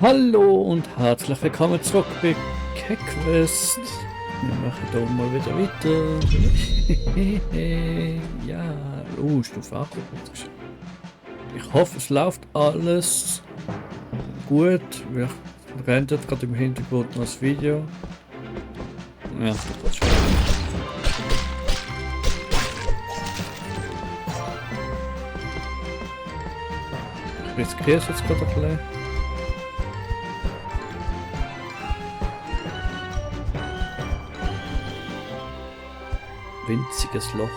Hallo und herzlich willkommen zurück bei KEKWEST. Wir machen hier mal wieder weiter. Ja, Stufe 8. Ich hoffe, es läuft alles gut. Wir rennt gerade im Hintergrund noch das Video. Ja, das geht schon. Ich riskiere es jetzt gerade ein bisschen. Winziges Loch.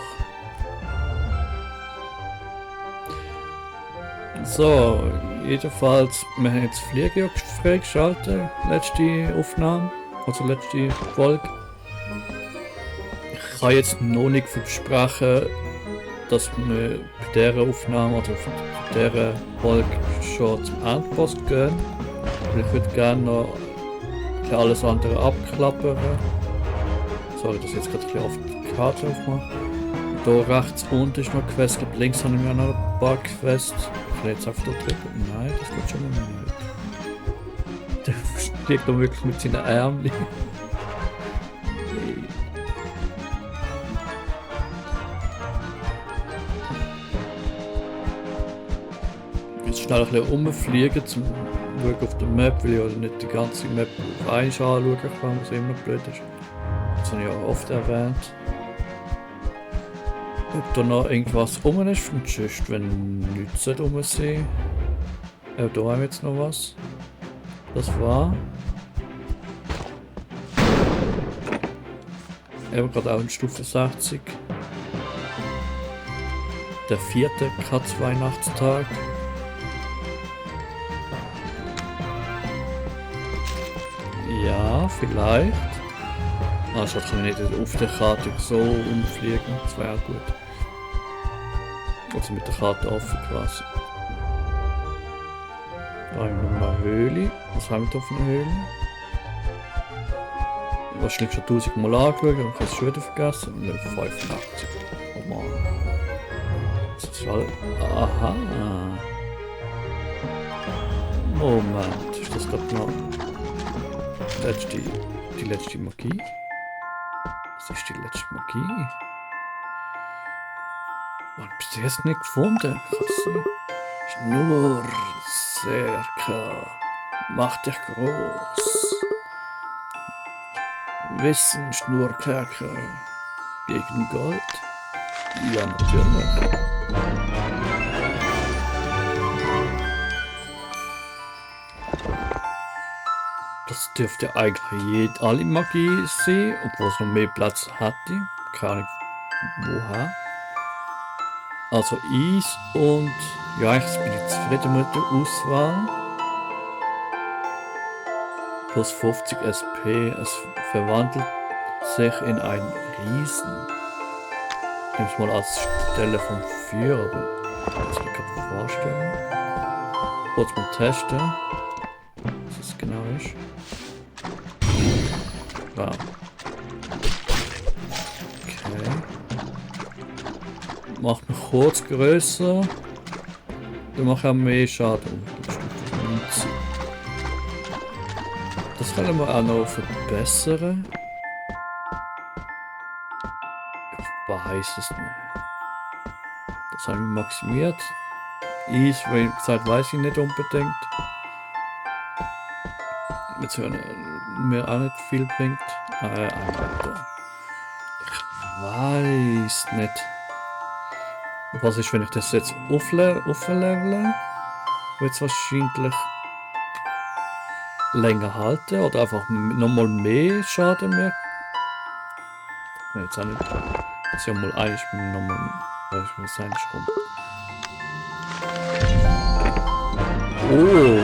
So, jedenfalls, wir haben jetzt Fliegerjagd freigeschaltet, letzte Aufnahme, also letzte Folge. Ich kann jetzt noch nicht versprechen, dass wir bei dieser Aufnahme oder bei dieser Folge schon zum Endboss gehen. Ich würde gerne noch alles andere abklappern. Sorry, dass ich jetzt gerade ein bisschen auf die Karte aufmache. Hier rechts unten ist noch Quest, links habe ich mir noch ein paar Quests. Ich kann jetzt einfach da drücken. Nein, das geht schon mal nicht. Der fliegt da wirklich mit seinen Ärmchen. Jetzt schnell ein bisschen rumfliegen, zum schauen auf der Map, weil ich also nicht die ganze Map auf einmal anschauen kann, was immer blöd ist. Das habe ich auch oft erwähnt. Ob da noch irgendwas rum ist, und sonst, wenn nichts rum sein. Da haben wir jetzt noch was. Das war. Eben gerade auch in Stufe 60. Der 4. Katz-Weihnachtstag. Ja, vielleicht. Also kann ich nicht auf der Karte so umfliegen, das wäre auch gut. Also mit der Karte offen quasi. Da haben wir noch eine Höhle. Was haben wir da für eine Höhle? Wahrscheinlich schon 1000 Mal angeschaut, aber ich habe es schon wieder vergessen. Level 85. Oh Mann. Das ist halt. Aha. Moment, ist das gerade noch die letzte Magie? Was ist die letzte Magie? Man hat bis jetzt nicht gefunden. Schnur, Serka, mach dich groß. Wissen, Schnurkerker gegen Gold? Ja, natürlich. Das dürfte eigentlich alle Magie sein, obwohl es noch mehr Platz hatte. Keine Ahnung woher. Also Eis und ja, ich bin jetzt zufrieden mit der Auswahl. Plus 50 SP, es verwandelt sich in einen Riesen. Ich nehme es mal als Stelle vom Feuer, aber das kann ich mir vorstellen. Kurz mal testen, was es genau ist. Wow. Okay. Macht mich kurz grösser. Dann mache ich auch mehr Schaden. Das können wir auch noch verbessern. Ich weiß es nicht. Das haben wir maximiert. Eis, wie gesagt, weiß ich nicht unbedingt. Jetzt mir auch nicht viel bringt. Ich weiß nicht. Was ist, wenn ich das jetzt auflevele? Wird es wahrscheinlich länger halten oder einfach nochmal mehr Schaden mehr? Jetzt auch nicht. Das ist ja mal eigentlich nochmal. Weiß ich, was sein kommt. Oh!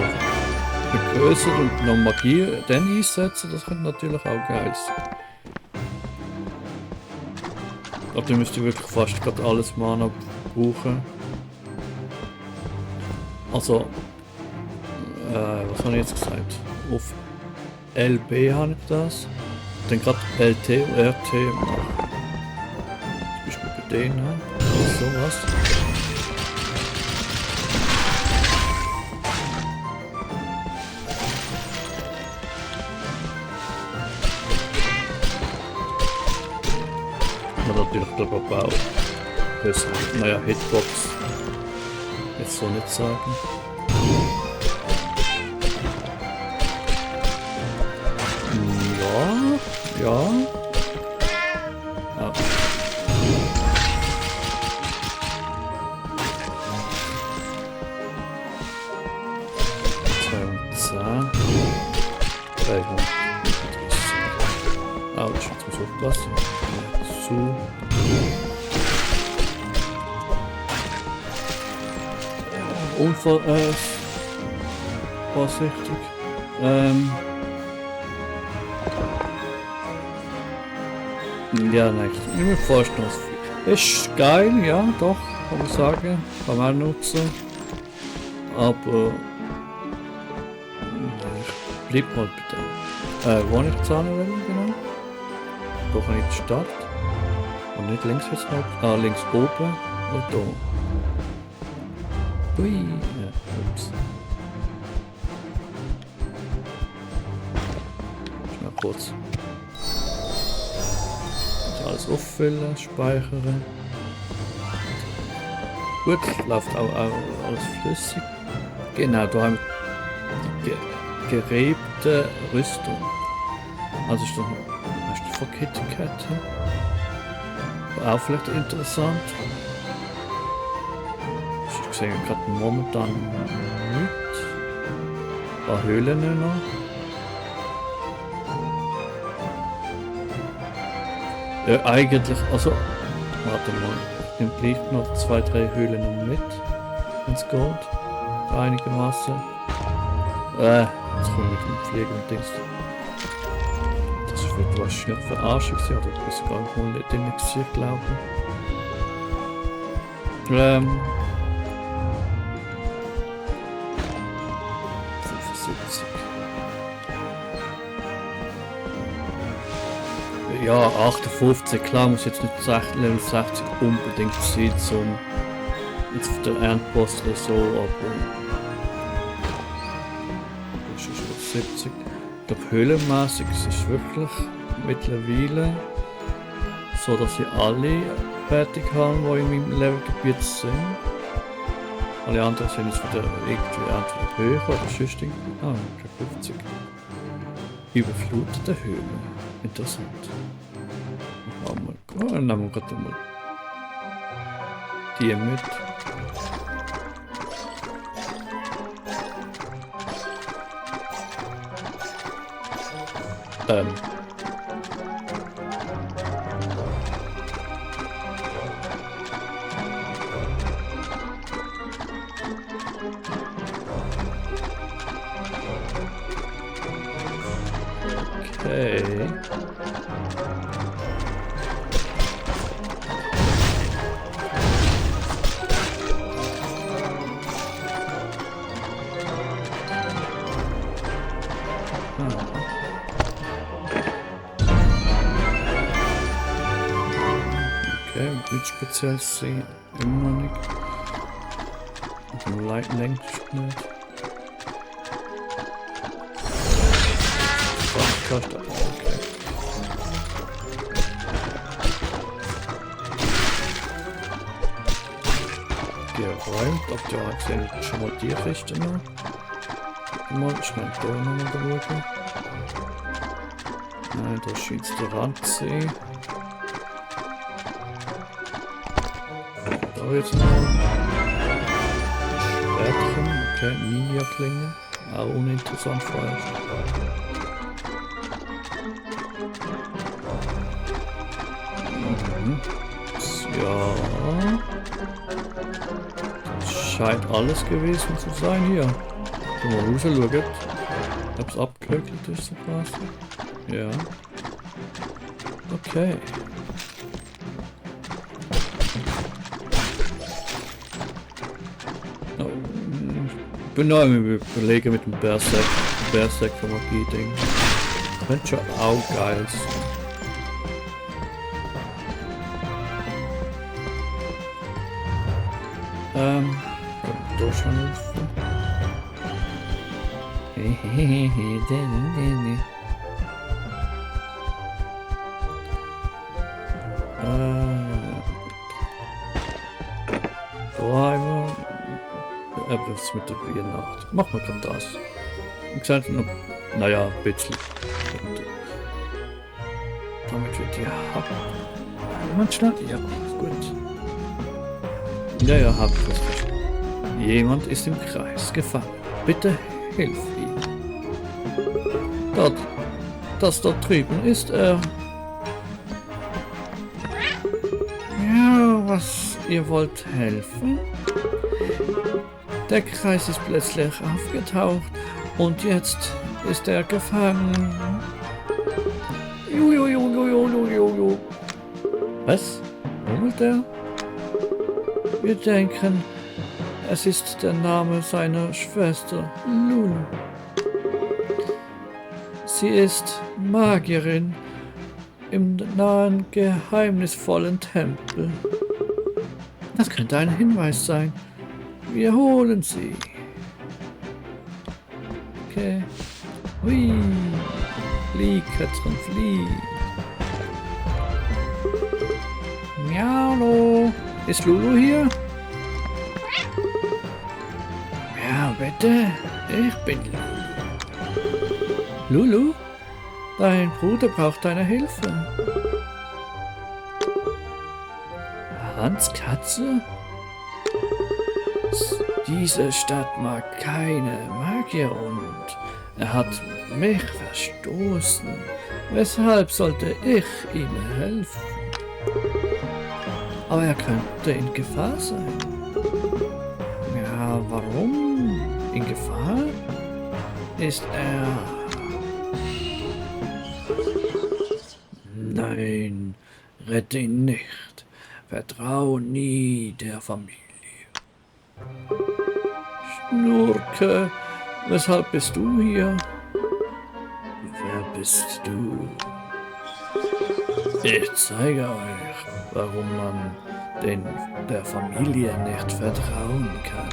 Vergrößert und noch Magie dann einsetzen, das könnte natürlich auch geil sein. Aber da müsst ihr wirklich fast gerade alles Mana brauchen. Also, was habe ich jetzt gesagt? Auf LB habe ich das. Dann gerade LT und RT machen. Zum Beispiel bei denen. Sowas. glaube aber auch größere, naja, Hitbox. Jetzt so nicht sagen. Ja, ja. Ah. Autsch, jetzt muss ich aufpassen. So. Unfall, vorsichtig. Ja, nein, ich kann mir vorstellen, ist geil, ja, doch, kann man sagen. Kann man auch nutzen. Aber ich bleib mal bitte. Wo ich zahlen will, genau. Da kann ich die Stadt. Und nicht links jetzt noch. Ah, links oben. Und da. Ui. Ja, ups. Schnell kurz. Alles auffüllen, speichern. Gut, läuft auch alles flüssig. Genau, da haben wir die gerebte Rüstung. Also ist das von KitKat. War auch vielleicht interessant. Ich sehe gerade momentan nicht. Ein paar Höhlen noch. Ja, eigentlich, also, warte mal, ich nehme gleich noch 2-3 Höhlen mit, wenn es geht, einigermaßen. Jetzt komme ich mit dem Fliegen und Dings. Das wird wahrscheinlich verarschig sein, oder bis gar nicht indexiert, glaube ich. 75. Ja, 58, klar, muss jetzt nicht Level 60 unbedingt sein, zum jetzt für den Endboss oder so, aber das ist schon 70. Ich glaube, höhlenmäßig ist es wirklich mittlerweile so, dass ich alle fertig habe, die in meinem Levelgebiet sind. Alle anderen sind jetzt wieder irgendwie entweder höher oder sonst irgendwie. Ah, okay, 50. Überflutete Höhlen. Interessant. Dann nehmen wir gerade mal die mit. Okay. Okay, nichts Spezielles sehen, immer noch nicht. Also Lightning nicht. Okay. Geräumt, ob der gesehen schon mal die Richtung noch. Mal schnell da nochmal schauen. Nein, da scheint es der Rand zu sehen. Da jetzt noch. Schwertchen, okay, Ninja-Klinge. Auch uninteressant vorerst. Ja. Das scheint alles gewesen zu sein hier. Wenn man raus schaut, ob es abgehökelt ist, so quasi. Ja. Okay. Ich bin noch am Überlegen mit dem Berserk von Magie-Ding. Könnte schon auch geil sein. Da schon helfen. Daheim, etwas mit der Weihnacht. Machen wir gerade das. Ich gesagt, noch, naja, ein bisschen. Und, damit wird ja. Manchmal, ja, ist gut. Ja, hab ich was verstanden. Jemand ist im Kreis gefangen. Bitte hilf ihm. Das dort drüben ist er. Ja, was, ihr wollt helfen? Der Kreis ist plötzlich aufgetaucht und jetzt ist er gefangen. Jujujujujujuju. Was? Murmelt er? Wir denken, es ist der Name seiner Schwester, Lulu. Sie ist Magierin im nahen geheimnisvollen Tempel. Das könnte ein Hinweis sein. Wir holen sie. Okay. Hui. Flieh, Kätzchen, flieh. Miau. Ist Lulu hier? Ja, bitte. Ich bin Lulu. Lulu? Dein Bruder braucht deine Hilfe. Hans Katze? Diese Stadt mag keine Magier und er hat mich verstoßen. Weshalb sollte ich ihm helfen? Aber er könnte in Gefahr sein. Ja, warum? In Gefahr? Ist er... Nein, rette ihn nicht. Vertrau nie der Familie. Schnurke, weshalb bist du hier? Wer bist du? Ich zeige euch, warum man der Familie nicht vertrauen kann.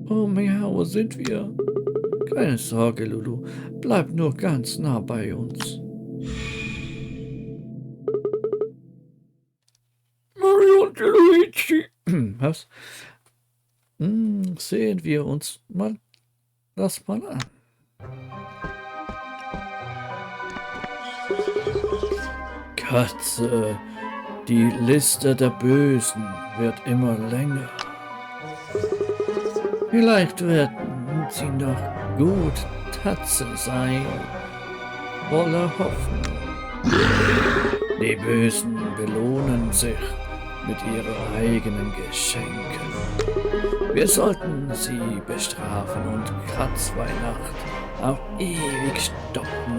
Oh Miau, wo sind wir? Keine Sorge, Lulu. Bleib nur ganz nah bei uns. Mario und Luigi. Was? Sehen wir uns mal das mal an. Katze, die Liste der Bösen wird immer länger. Vielleicht werden sie noch gut Tatze sein, voller Hoffnung. Die Bösen belohnen sich mit ihren eigenen Geschenken. Wir sollten sie bestrafen und Kratzweihnacht auf ewig stoppen.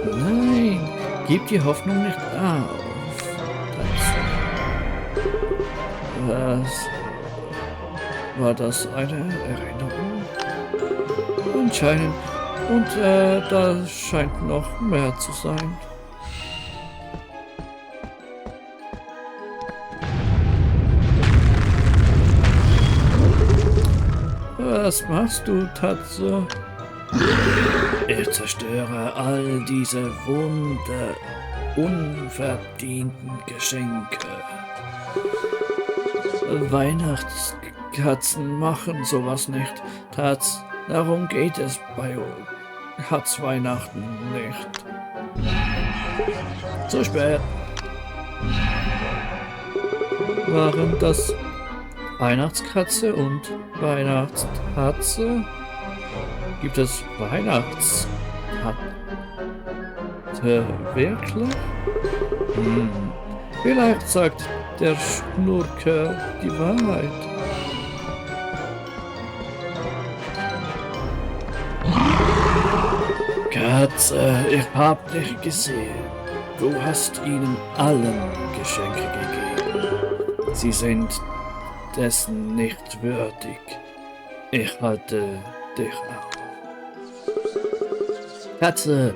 Nein, gib die Hoffnung nicht auf. Was? War das eine Erinnerung? Anscheinend. Und da scheint noch mehr zu sein. Was machst du, Tatze? Ich zerstöre all diese unverdienten Geschenke. Weihnachtskatzen machen sowas nicht, Tats. Darum geht es bei Weihnachten nicht. Zu spät. Waren das Weihnachtskatze und Weihnachtskatze? Gibt es Weihnachtskatze wirklich? Vielleicht sagt der Schnurke die Wahrheit. Katze, ich hab dich gesehen. Du hast ihnen allen Geschenke gegeben. Sie sind dessen nicht würdig. Ich halte dich auf. Katze,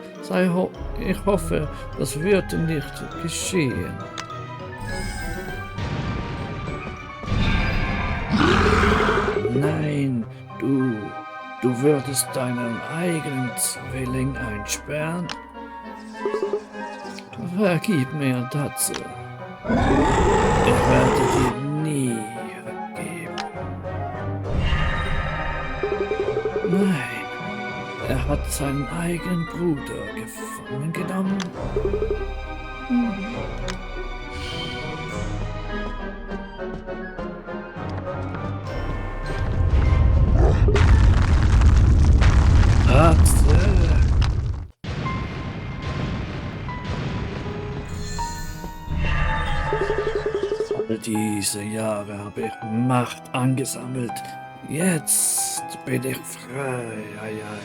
ich hoffe, das wird nicht geschehen. Nein, du würdest deinen eigenen Zwilling einsperren? Vergib mir, Tatze. Ich werde dir nie vergeben. Nein, er hat seinen eigenen Bruder gefangen genommen. Katze! All diese Jahre habe ich Macht angesammelt. Jetzt bin ich frei. Ei, ei, ei.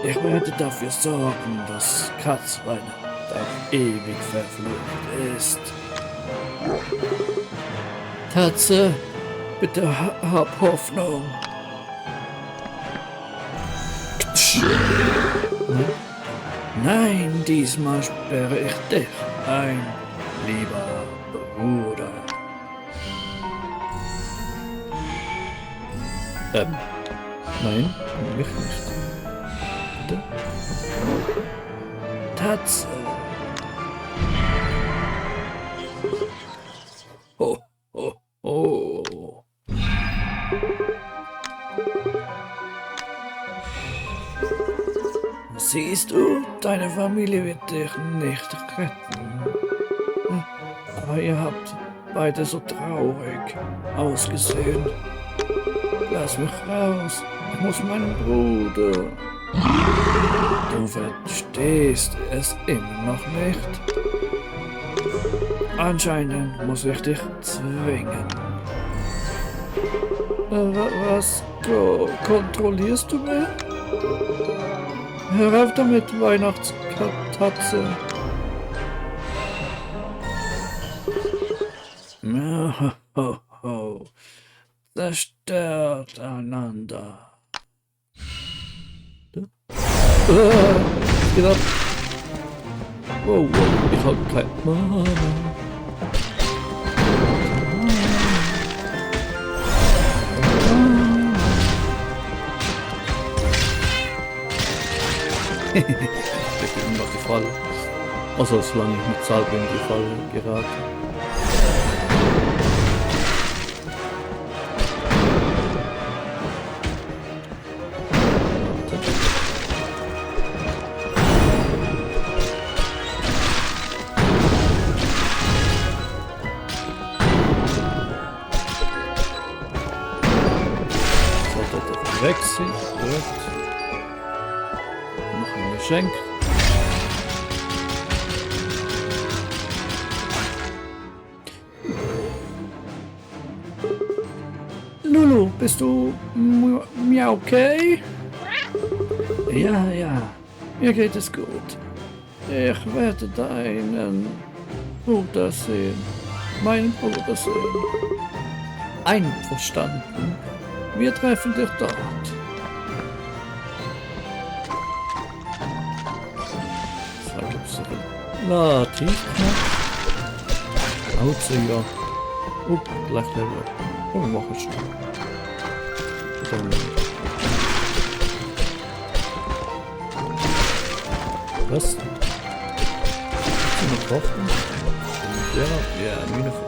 Ich werde dafür sorgen, dass Katzwein auf ewig verflucht ist. Tatze, bitte hab Hoffnung. Nein, diesmal sperre ich dich ein, lieber Bruder. Nein, mich nicht. Bitte? Tatze. Oh, oh, oh. Siehst du, deine Familie wird dich nicht retten. Aber ihr habt beide so traurig ausgesehen. Lass mich raus. Ich muss meinen Bruder. Du verstehst es immer noch nicht. Anscheinend muss ich dich zwingen. Was kontrollierst du mich? Hör auf damit, Weihnachtskatze. Ho, ho. Zerstört einander. Geht ab. Wow, wow, ich hab kein Mana. Ich bin immer noch die Falle. Also solange ich mit Salbe in die Falle gerate. Weg sind, noch ein Geschenk. Lulu, bist du okay? Ja, ja, mir geht es gut. Ich werde deinen Bruder sehen. Meinen Bruder sehen. Einverstanden. Wir treffen dich dort. Na, Tiefknopf. Outsider. Gleich Level. Oh, wir machen schon. Was? Sind wir getroffen? Ja, Mine 50.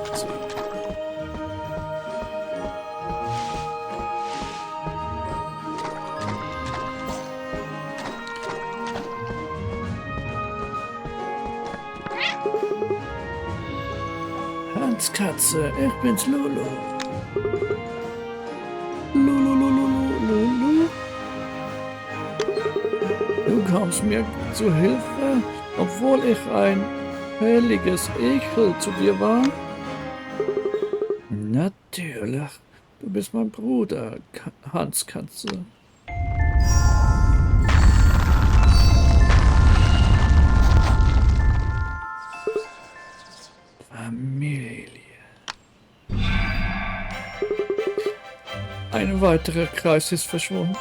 Katze, ich bin's Lulu. Lulu. Du kommst mir zu Hilfe, obwohl ich ein helliges Ekel zu dir war? Natürlich. Du bist mein Bruder, Hans Katze. Familie. Ein weiterer Kreis ist verschwunden.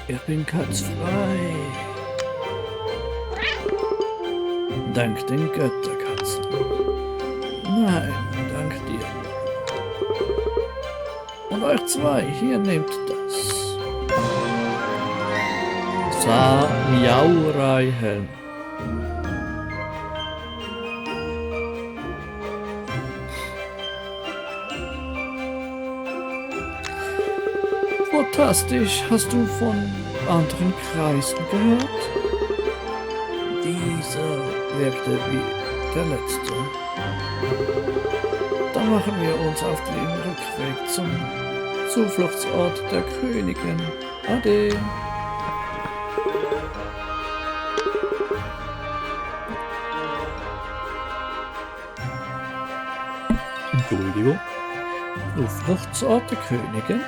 Ich bin ganz frei. Dank den Götterkatzen. Nein, dank dir. Und euch zwei, hier nehmt das. Miaurai-Helm. Fantastisch. Hast du von anderen Kreisen gehört? Dieser wirkte wie der letzte. Dann machen wir uns auf den Rückweg zum Zufluchtsort der Königin. Ade. Entschuldigung. Zufluchtsort der Königin?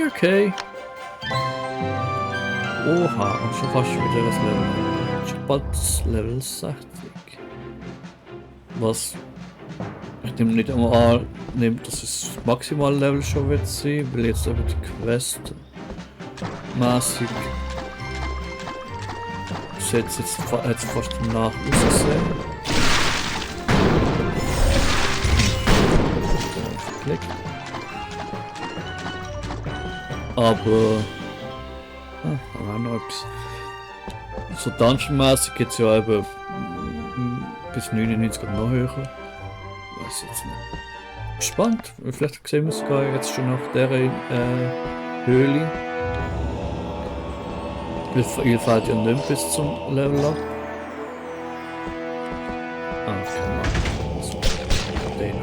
Okay. Oha, und schon fast wieder das Level. Schon bald Level 60. Was? Ich nehme nicht einmal an, dass es das maximale Level schon wird sein, weil jetzt aber die Quest mäßig sieht es jetzt fast danach aussehen. Aber da war noch etwas. So Dungeon-mäßig geht es ja eben bis 99 oder noch höher. Weiß jetzt nicht. Spannend. Vielleicht sehen wir es sogar jetzt schon nach dieser Höhle. Ihr fällt ja nicht bis zum Level up. Ah, okay, also, den.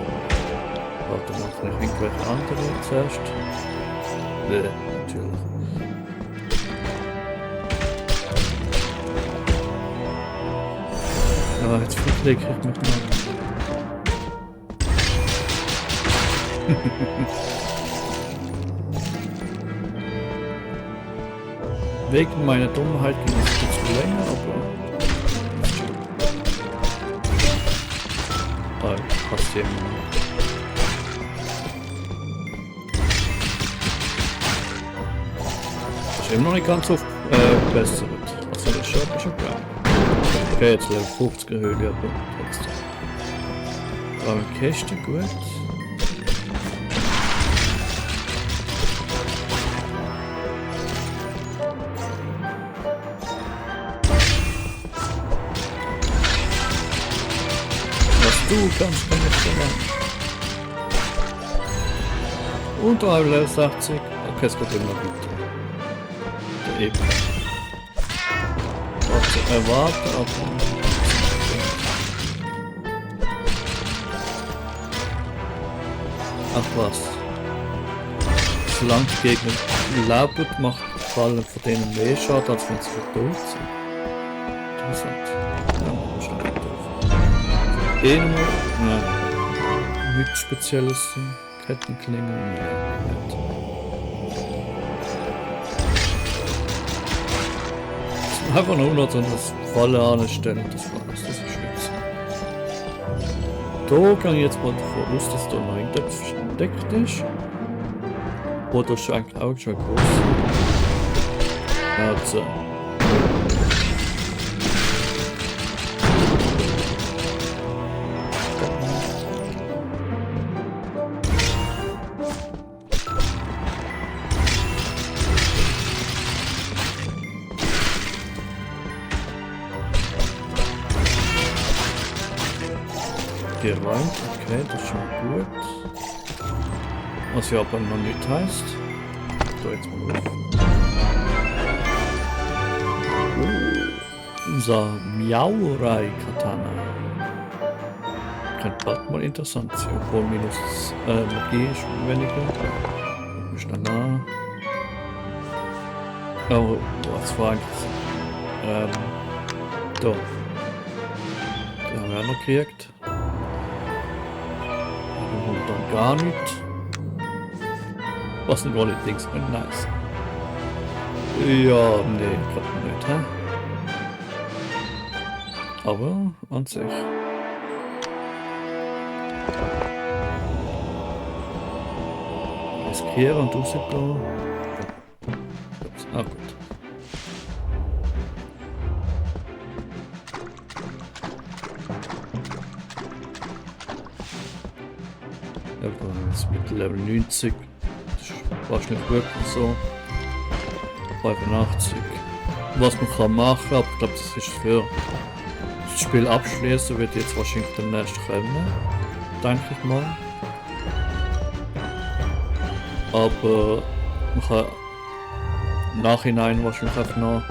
Warte mal, vielleicht irgendwelche andere zuerst. Natürlich. Ja, jetzt verklicke ich mich mal. Wegen meiner Dummheit ging es ein bisschen länger, aber... passt hier immer. Immer noch nicht ganz so besser wird. Also das ist schon klar. Okay, jetzt Level 50 Höhle, aber trotzdem. Aber Kiste, gut. Was du kannst, kann ich verlangen. Unterhalb Level 60. Okay, es geht immer weiter. Eben. Was zu erwarten, aber... Ach was. Solange die Gegner Leben macht, fallen von denen mehr Schaden, als wenn sie tot sind. Interessant. Ja, wahrscheinlich doof. Nein. Nichts Spezielles. Kettenklingen, ja. Einfach nur noch so das Falle anstellen, das war's, das ist Schwitz. Da gehe ich jetzt mal davon aus, dass da noch irgendetwas versteckt ist. Oder ist eigentlich auch schon groß. Also. Geräumt, okay, das ist schon mal gut. Was ja aber noch nicht heißt. Da jetzt mal auf. Unser Miaurai-Katana. Könnte bald mal interessant sein, obwohl minus Magie ist weniger. Ist dann nah. Oh, was war eigentlich? Da. Den haben wir auch noch gekriegt. Und dann gar nicht. Was ein Wallet Dings mit nice. Ja, nee, gerade nicht, hä? Aber an sich. Riskieren und rausgehen. Ah, gut. Ja, jetzt mit Level 90. Das ist wahrscheinlich wirklich so. 85. Was man kann machen, aber ich glaube, das ist für das Spiel abschließen, wird jetzt wahrscheinlich demnächst kommen. Denke ich mal. Aber man kann im Nachhinein wahrscheinlich einfach noch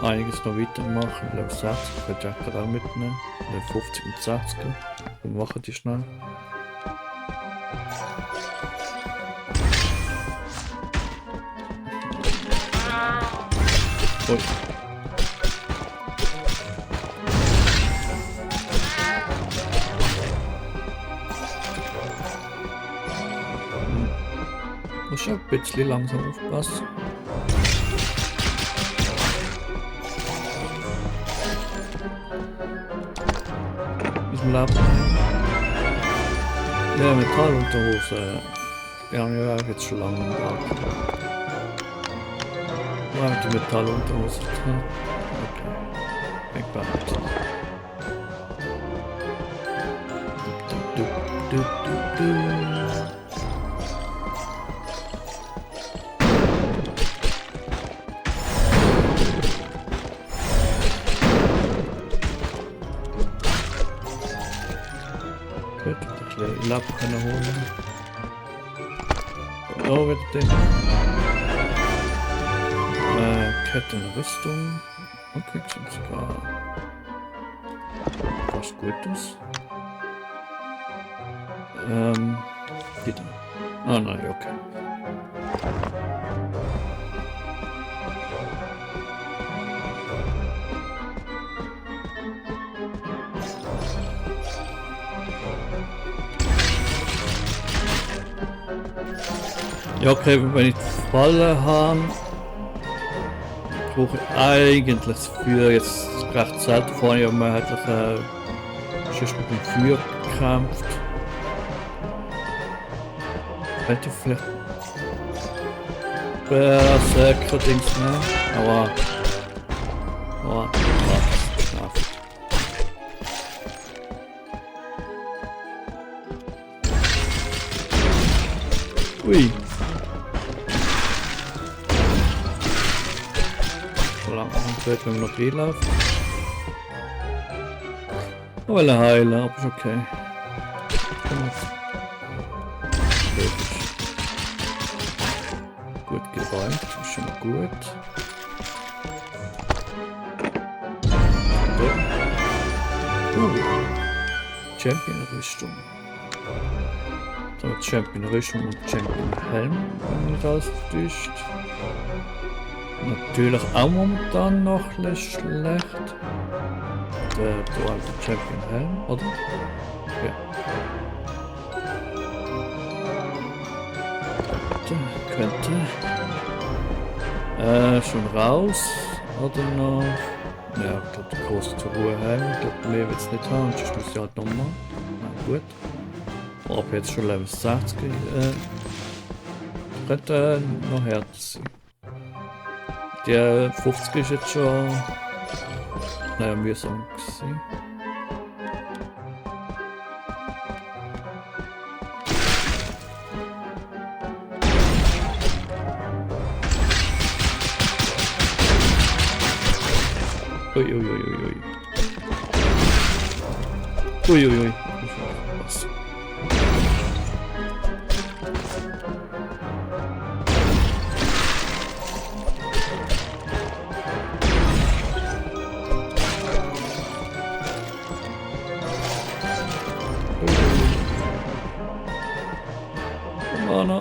einiges noch weitermachen. Level 60 könnte ich gerade auch mitnehmen. Level 50 und 60. Wir machen die schnell. Ui. Muss schon ein bisschen langsam aufpassen. Diesem Lab. Ja, Metallunterhose. Ja, ja, jetzt schon lange im Tag. Ja, die Metallunterhose. Okay. Ich war nicht. Gut, die Lappen können holen. Oh, wird den. Kettenrüstung. Okay, sind sogar was Gutes. Die da. Ah, nein, okay. Ja, okay, wenn ich die Falle habe, brauche ich eigentlich das Feuer jetzt recht selten. Vorhin haben wir halt schon mit dem Feuer gekämpft. Könnte ich vielleicht Berserker-Dings nehmen, aber das ist nervig. Ui. Blöd, wenn man noch läuft. Aber eine Heile, aber ist okay. Gut geräumt, ist schon mal gut. Champion-Rüstung. So, Champion-Rüstung und Champion-Helm, wenn nicht alles täuscht. Natürlich auch momentan noch schlecht. Der alte Champion Helm, oder? Ja. Könnte. Schon raus. Oder noch. Ja, ich glaube, der große zur Ruhe Helm. Ich glaube, mehr wird es nicht haben. Sonst muss ich halt nochmal. Na gut. Aber jetzt schon Level 60. Könnte noch härter sein. Der 50 ist jetzt schon. Naja, mühsam gewesen. Uiuiuiui. Uiuiui. Was? Mana.